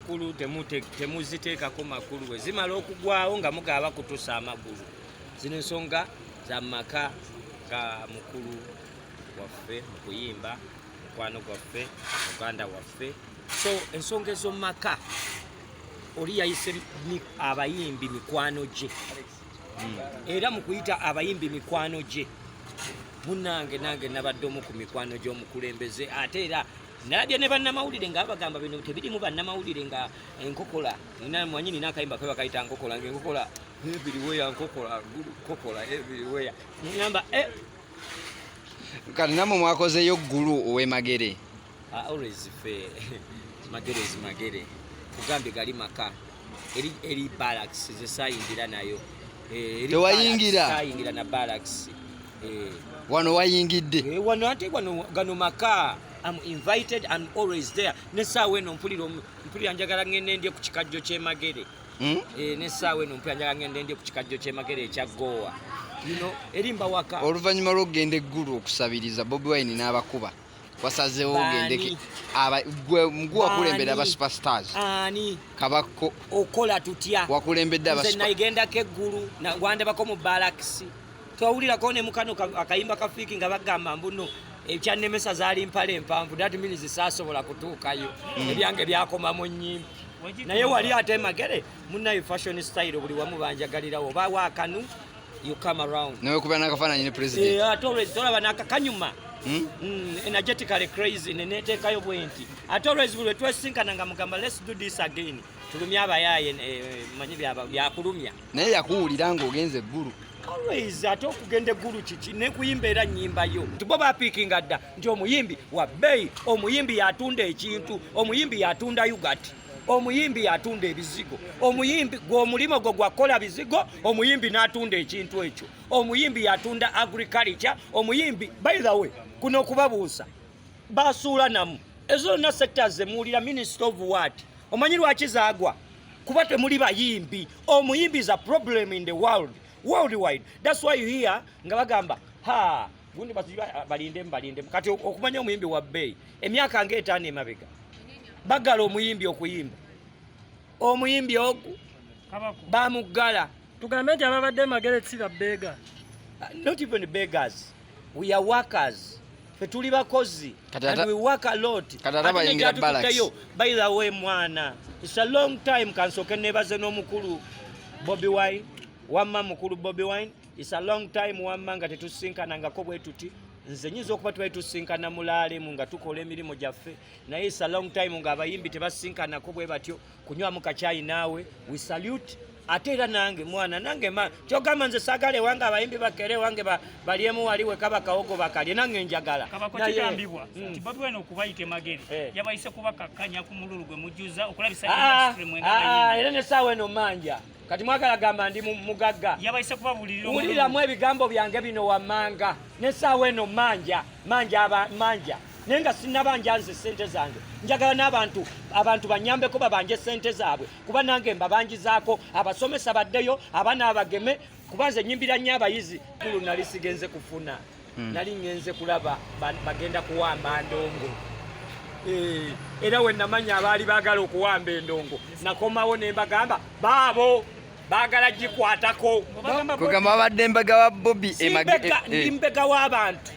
Kulu temuziteekako makulu, bwe zimala okugwawo nga mugaba kutusa amagulu. Zino ensonga za maka ga mukulu waffe mu kuyimba, mukwano gwaffe, muganda waffe. So ensonga ez'omu maka, oli yayise abayimbi mikwano gye, era mu kuyita abayimbi mikwano gye, munange nange nabadde omu ku mikwano gy'omukulembeze. Ate era nalabye ne bannamawulire nga bagamba bino tebirimu bannamawulire, nga enkokola. Manyi nina akayimba ke bakayita nkokola, nga enkokola everywhere, nkokola, nkokola everywhere, ngamba eh. Kati namwe mwakozeyo Ggulu ow'emagere? Ah, always fe Magere is Magere. Kugambye gali maka eri barracks zesayingira nayo. Eri Tewayingira? Sayingira na barracks. Wano wayingidde? Wano ate wano gano maka. I'm invited, I'm always there. Nesaawa eno mpulira njagala ngende ndye ku kikajjo ky'emagere. Nesaawa eno mpulira njagala ngende ndye ku kikajjo ky'emagere ekya Goa. Erimba waka. Oluvannyuma lw'okugenda eggulu okusabiriza Bobi Wine n'abakuba, wasazeewo ogendeke gwe wakulembera aba superstars? Ani? Kabako. Okola tutya? Wakulembedde aba Nze nayigendako eggulu, wandabako mu barracks? Twawulirako ne mukano akayimba ka Fiiki nga bagamba mbuno ekyannemesa zaali mpale empanvu. That means saasobola kutuukayo. Ebyange byakoma mu nnyimpi, naye wali ate Magere munaye fashion style buli wamu banjagalirawo. Oba waakanu, you come around. Newekuba n'akafaananyi ne president. Ate always tolaba nakakanyuma. Energetically crazy, neneteekayo bwe nti. Ate always buli lwetwesinkana nga mugamba, "Let's do this again," tulumye abayaaye. Manyi byakulumya. Naye yakuwulira ng'ogenze eggulu? Always. Ate okugenda eggulu kiki nekuyimba era nyimbayo? Bo bapiikinga dda nti omuyimbi wa bbeeyi, omuyimbi yatunda ekintu, omuyimbi yatunda yoghurt, omuyimbi yatunda ebizigo. Omuyimbi gwe omulimu gwe gwakukola bizigo, omuyimbi n'atunda ekintu ekyo. Omuyimbi yatunda agriculture, omuyimbi. By the way, kuno okubabuusa basuula namu ezo zonna sectors zemuwulira, minister of what, omanyi lwaki zaagwa? Kuba temuli bayimbi. Omuyimbi is a problem in the world, worldwide. That's why you hear nga bagamba ha gundi balindemu, balindemu. Kati okumanya omuyimbi wa bbeeyi, emyaka nga 5 emabega bagala omuyimbi okuyimba, omuyimbi ogu bamuggala. Tugambe nti ababadde Magere si babbeega? Not even beggars, we are workers. Fe tuli bakozi and we work a lot. Kati ate abayingira barracks. By the way, mwana, it's a long time. Kansooke nebaze n'omukulu Bobi Wine. Wamma mukulu Bobi Wine, it's a long time wamma nga tetusinkanangako bwe tuti. Nze nyinza okuba tubali tusinkana mulaalemu nga tukola emirimu gyaffe, naye it's a long time ng'abayimbi tebasinkanako bwe batyo kunywamu kacyayi naawe. We salute. Ate era nange mwana nange ma kyogamba nze saagala ewange abayimbi bakere ewange balyemu wali wekaba kawogo bakalye, nange njagala. Kabako. Kigambibwa nti Bobi Wine okubayita Emagere yabayise kubakakkanya ku mululu gwe mujjuza okulabisa industry mwe ng'abayimbi. Era nesaawa eno manja. Kati mwagala gamba ndi mugagga. Yabayise kubabuulirira omululu. Wuliramu ebigambo byange bino wammanga. Nesaawa eno manja, manja, aba manja, naye nga sinnabanja nze sente zange. Njagala n'abantu, abantu banyambeko babanje sente zaabwe, kuba nange mbabanjizaako. Abasomesa baddeyo, abaana abageme, kuba nze nyimbira nnyo abayizi. Kulu nali sigenze kufuna, nali ngenze kulaba bagenda kuwamba ndongo. Era we namanya abaali baagala okuwamba endongo, nakomawo ne mbagamba baabo baagala gikwatako. Kugamba babadde mbega wa Bobi? Si mbega, ndi mbega w'abantu.